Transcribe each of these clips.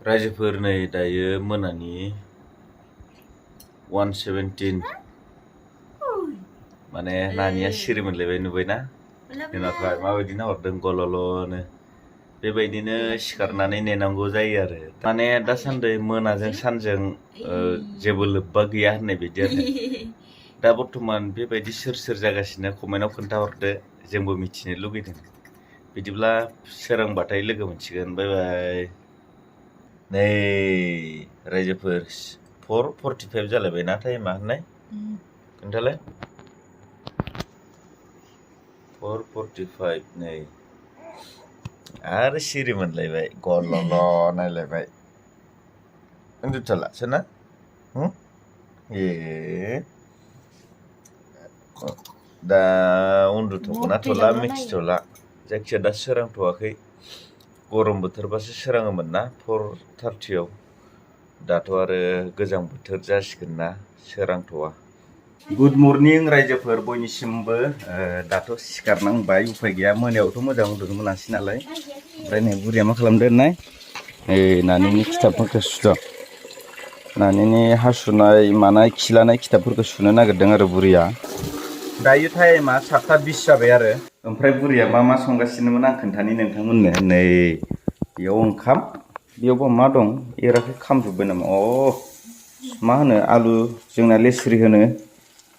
रायजोफोर नै दायो मोनानि 1:17 माने नानिया सिरि मोनलायबाय नुबायना बिमाखौहाय माबायदि नाहरदों गल'ल'नो बेबायदिनो सिखारनानै नेनांगौ जायो आरो माने दासान्दि मोनाजों सानजों जेबो लोब्बा गैया होननाय बायदि आरो दा बर्थमान बेबायदि सोर सोर जागासिनो कमेन्टआव खोन्थाहरदो जोंबो मिथिनो लुगैदों बिदिब्ला सोरांबाथाय लोगो मोनसिगोन बाय बाय नै रायजोफोर 4:45 जालायबायना टाइमा होननाय खोन्थालाय 4:45 नै आरो सिरि मोनलायबाय गल'ल' नायलायबाय उन्दुथ'ला सोना ए दा उन्दुथ'गोना थ'ला मिथिथ'ला जायखिया दा सोरांथ'वाखै गरम बोथोरबासो सोराङोमोन ना 4:30 दाथ' आरो गोजां बोथोर जासिगोन ना सोरांथ'वा गुड मर्निं रायजोफोर बयनिसिमबो दाथ' सिखारनांबाय उफाय गैया मोनायावथ' मोजां उन्दुनो मोनासै नालाय ओमफ्राय नै बुरिया मा खालामदो होननाय नानिनि खिथाबफोरखौ सुदों नानिनि हासुनाय मानाय खिलानाय खिथाबफोरखौ सुनो नागिरदों आरो बुरिया दायो टाइमा 7:20 जाबाय आरो ओमफ्राय बुरिया मा संगासिनोमोन आं खोन्थानि नोंथांमोननो नै बेयाव ओंखाम बेयावबा मा दं एराखै खामजोब्बाय नामा मा होनो आलु जोंना लेस्रि होनो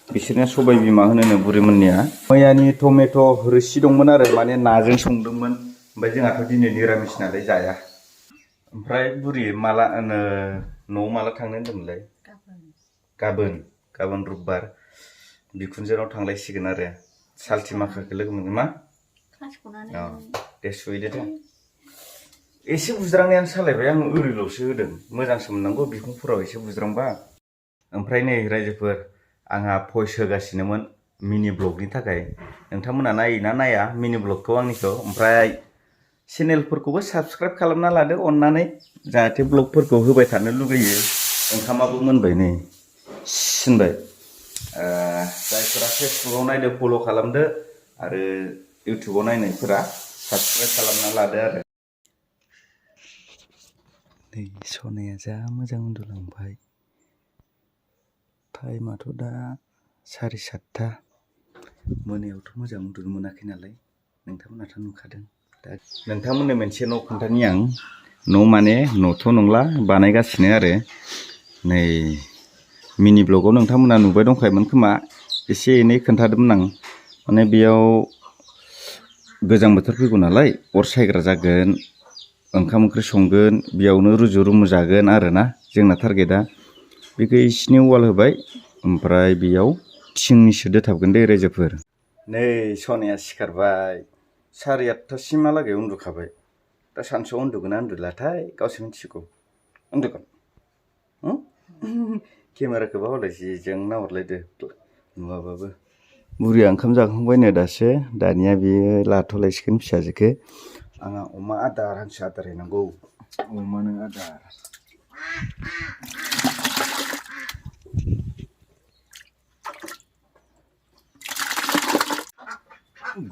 बिसोरना सबाय बिमा होनो बुरिमोननिया मैयानि टमेट' रोसि दंमोन आरो माने नाजों संदोंमोन ओमफ्राय जोंहाथ' दिनै निरामिस नालाय जाया ओमफ्राय बुरि माला न'आव माला थांनो होन्दोंमोनलाय गाबोन रबिबार बिखुनजोनाव थांलायसिगोन आरो सालथि माखाखौ लोगो मोनगोन मा दे सुहैदो दे एसे बुज्रांनायानो सालायबाय आं ओरैल'सो होदों मोजांसो मोननांगौ बिखुंफोराव एसे बुज्रांबा ओमफ्राय नै रायजोफोर आंहा भइस होगासिनोमोन मिनि ब्लगनि थाखाय नोंथांमोना नायोना नाया मिनि ब्लगखौ आंनिखौ ओमफ्राय चेनेलफोरखौबो साबस्क्राइब खालामना लादो अननानै जाहाथे ब्लगफोरखौ होबाय थानो लुगैयो ओंखामाबो मोनबाय नै सिनबाय जायफोरा फेसबुकाव नायदो फल' खालामदो आरो इउटुबाव नायनायफोरा साबस्क्राइब खालामना लादो आरो नै सनाया जा मोजां उन्दुलांबाय टाइमाथ' दा 7:30 मोनायावथ' मोजां उन्दुनो मोनाखै नालाय नोंथांमोनाथ' नुखादों दा नोंथांमोननो मोनसे न' खोन्थानि आं न' माने न'थ' नंला बानायगासिनो आरो नै मिनि ब्लगाव नोंथांमोना नुबाय दंखायोमोन खोमा एसे एनै खोन्थादोंमोन आं माने बेयाव गोजां बोथोर फैगौ नालाय अर सायग्रा जागोन ओंखाम ओंख्रि संगोन बेयावनो रुजु रुमु जागोन आरोना जोंना टारगेटआ बेखौ इसिनि वाल होबाय ओमफ्राय बेयाव थिंनिसो दोथाबगोन दे रायजोफोर नै सनाया सिखारबाय 8:30सिमहालागै उन्दुखाबाय दा सानसुआव उन्दुगोना उन्दुलाथाय गावसो मिथिगौ उन्दुगोन केमेराखौबा हले जेजों नाहरलायदो नुवाबाबो बुरिया ओंखाम जाखांबायनो दासो दानिया बेयो लाथ'लायसिगोन फिसाजोखौ आंहा अमा आदार हांसो आदार हैनांगौ अमानो आदार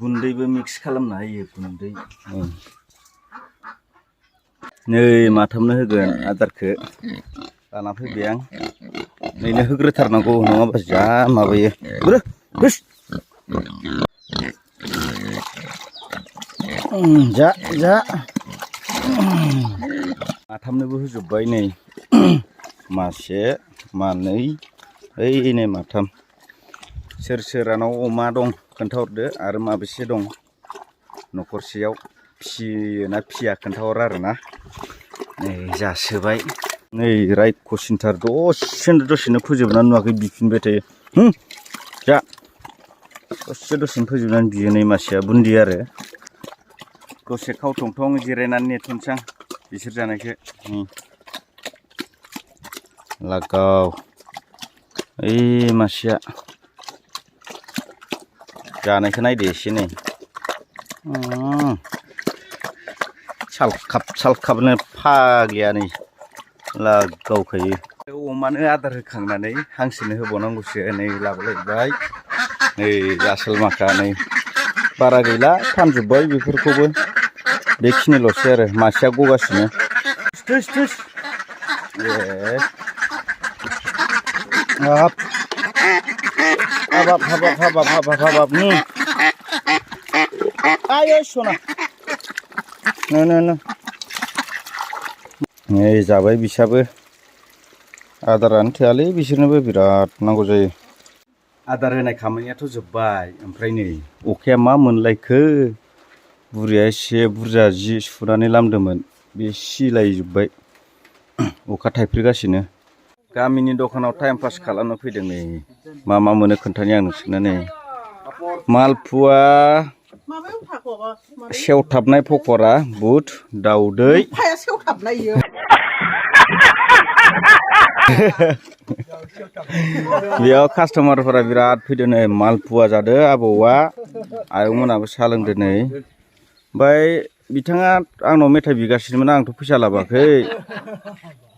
गुन्दैबो मिक्स खालामना होयो गुन्दै नै माथामनो होगोन आदारखौ लाना फैबाय आं नैनो होग्रोथारनांगौ नङाबा जा माबायो जा माथामनोबो होजोब्बाय नै मासे मानै ओइ नै माथाम सोर सोरानाव अमा दं खोन्थाहरदो आरो माबेसे दं न'खरसेयाव फियोना फिया खोन्थाहर आरोना नै जासोबाय नै रायख'सिनथार दसेनो फोजोबनानै नुवाखै बिफिनबाय थायो जा दसेनो फोजोबनानै बियो नै मासेया बुन्दि आरो दसे खावथं जिरायनानै नेथ'नोसै आं बिसोर जानायखौ लागाव ओइ मासेया जानायखौ नायदो एसे नै सालखाबनो फाग्लिया नै लागावखायो अमानो आदार होखांनानै हांसोनो होबावनांगौसो नै लाबोलायबाय नै आसोल माखा नै बारा गैला फानजोब्बाय बेफोरखौबो बेखिनिल'सै आरो मासेया गगासिनो थुस हाब हाबाब आयो सना नो नै जाबाय बिसाबो आदारानो थोआलै बिसोरनोबो बिराद नांगौ जायो आदार होनाय खामानियाथ' जोब्बाय ओमफ्राय नै अखाया मा मोनलायखो बुरिया एसे बुरजा जि सुनानै लामदोंमोन बे सिलायजोब्बाय अखा थाइफ्रिगासिनो गामिनि दखानाव टाइम पास खालामनो फैदों नै मा मोनो खोन्थानि आं नोंसोरनो नै मालपुवा सेवथाबनाय पक'रा बुट दाउदै बेयाव कास्टमारफोरा बिराद फैदों नै मालपुवा जादो आबौआ आयंमोनाबो साहा लोंदो नै ओमफ्राय बिथाङा आंनाव मेथाइ बिगासिनोमोन आंथ' फैसा लाबोआखै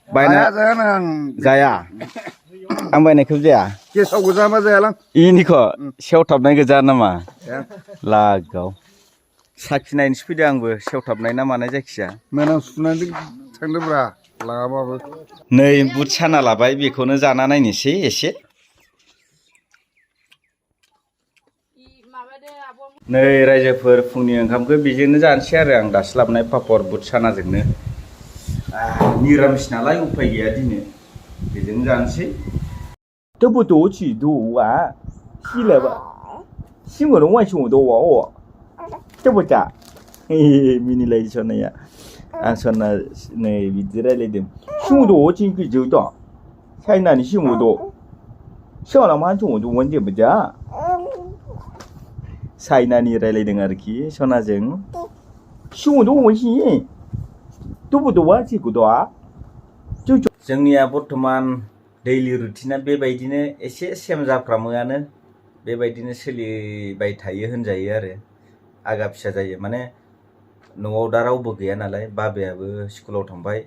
बायना जाया आं बायनायखौ जाया गेसाव गोजा मा जायालां इनिखौ सेवथाबनाय गोजा नामा लागाव साखिनायनोसो फैदों आंबो सेवथाबनाय ना मानाय जायखिया मोनां सुनानै थांदोब्रा लाङाबाबो नै बुट साना लाबाय बेखौनो जाना नायनोसै एसे नै रायजोफोर फुंनि ओंखामखौ बेजोंनो जानोसै आरो आं दासो लाबोनाय पापर बुट सानाजोंनो निरामिस नालाय उफाय गैया दिनै बेजोंनो जानोसै 这不多几度啊？洗了吧？洗我的外甥多哦，这不咋？嘿嘿，मिनि लायो सनाया आं सना नै बिदि रायलायदों सिङाव 진짜 저다 사이나니 सिङाव सिङावला만 सिङाव 원제보자 사이나니 रायलायदों आरोखि सनाजों सिङाव 원시 또부도와 지구도와 जोंनिया बर्तमान दैलि रुटिना बेबायदिनो एसे सेम जाफ्रामोआनो बेबायदिनो सोलिबाय थायो होनजायो आरो आगा फिसा जायो माने न'आव दा रावबो गैया नालाय बाबायाबो स्कुलाव थांबाय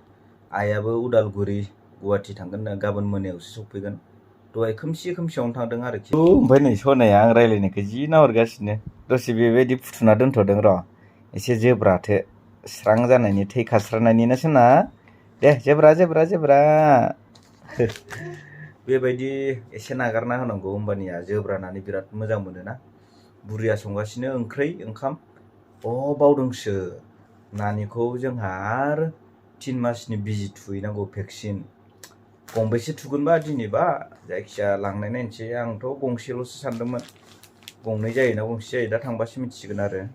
आइयाबो उदालगुरि गुवाहाटि थांगोन गाबोन मोनायावसो सफैगोन दहाय खोमसियावनो थांदों आरोखि ओमफ्राय नै सनाया आं रायलायनायखौ जि नाहरगासिनो दसे बेबायदि फुथुना दोनथ'दों र' एसे जोब्राथो स्रां जानायनि थै खास्रानायनि ना सना दे जेब्रा बेबायदि एसे नागारना होनांगौ होमबानिया जोब्रानानै बिराद मोजां मोनोना बुरिया संगासिनो ओंखाम बावदोंसो नानिखौ जोंहा आरो 3 मासनि बिजि थुहैनांगौ भेक्सिन गंबेसे थुगोनबा दिनैबा जायखिया लांनाय नायनोसै आंथ' गंसेल'सो सानदोंमोन गंनै जायोना गंसे जायो दा थांबासो मिथिसिगोन आरो